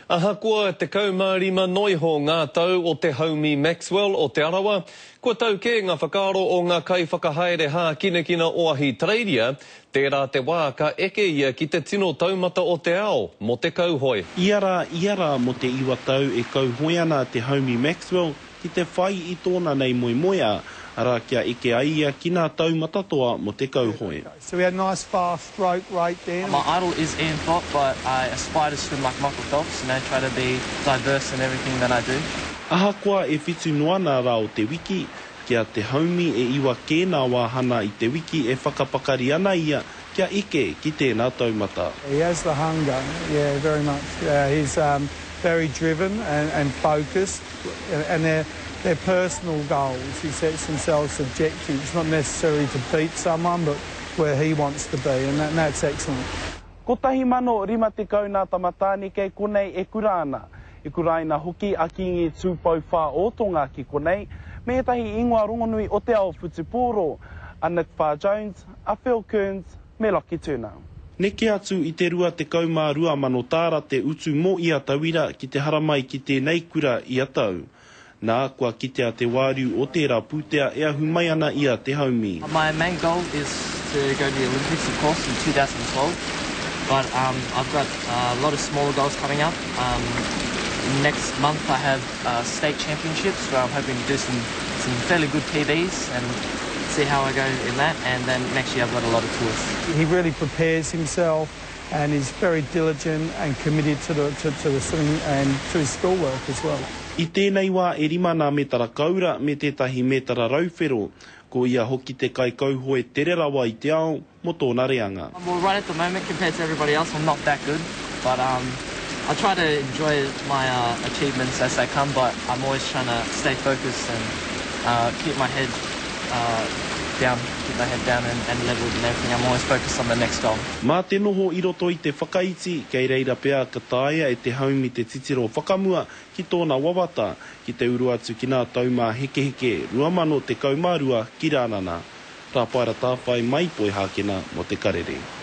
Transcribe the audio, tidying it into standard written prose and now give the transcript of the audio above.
Ahakoa 15 noiho ngā tau o Te Haumi Maxwell o Te Arawa, kua tau kē ngā whakaaro o ngā kaiwhakahaere hākinakina o Ahitereiria, tērā te wā ka eke ia ki te tino taumata o te ao mō te kauhoe. Ia rā, ia rā mō te iwa tau e kauhoe ana a Te Haumi Maxwell ki te whai i tōna nei moemoeā, arā kia eke ai ia ki nā taumata toa mō te kauhoe. So we had nice fast stroke rate then. My idol is Ian Thorpe but I aspire to swim like Michael Phelps, you know, try to be diverse in everything that I do. Ahakoa e whitu noa nā rā o te wiki, ki a Te Haumi e iwa kē nā wāhana i te wiki e whakapakari ana ia kia eke ki tēnā taumata. He has the hunger, yeah, very much. Yeah, he's um, very driven and, and focused and they're, they're personal goals. He sets himself objectives, not necessarily to beat someone, but where he wants to be, and, that, and that's excellent. 1050 nā tama tāne kei konei e kura ana. I kuraina hoki a Kīngi Tūpou Whāōtonga ki konei, me ētahi ingoa rongonui o te ao whutupōro, a Nick Farr-Jones, a Phil Kearns, me Lockie Turner. Neke atu i te 22 mano tāra te utu mō ia tauira ki te haramai ki tēnei kura ia tau. Nā, kua kitea te wāriu o tērā pūtea e ahu mai ana i a Te Haumi. My main goal is to go to the Olympics, of course, in 2012. But um, I've got a lot of smaller goals coming up. Um, next month I have uh, state championships where I'm hoping to do some, some fairly good PBs and see how I go in that. And then next year I've got a lot of tours. He really prepares himself and is very diligent and committed to the, to, to the swimming and to his schoolwork as well. I tēnei wā e rima nā metara koura me tētahi metara rauwhero, ko ia hoki te kaikauhoe tere rawa i te ao mō tōna reanga. Well, right at the moment, compared to everybody else, I'm not that good. But um, I try to enjoy my uh, achievements as they come, but I'm always trying to stay focused and uh, keep my head uh, down, keep my head down and, and leveled and everything. I'm always focused on the next goal. Mā te noho i roto i te whakaiti, kei reira pea ka taea e te haumi te titiro whakamua ki tōna wawata, ki te uru atu ki nā taumāhekeheke 2012 ki Rānana. Rāpaera Tāwhai mai Poihākena mō te Karere.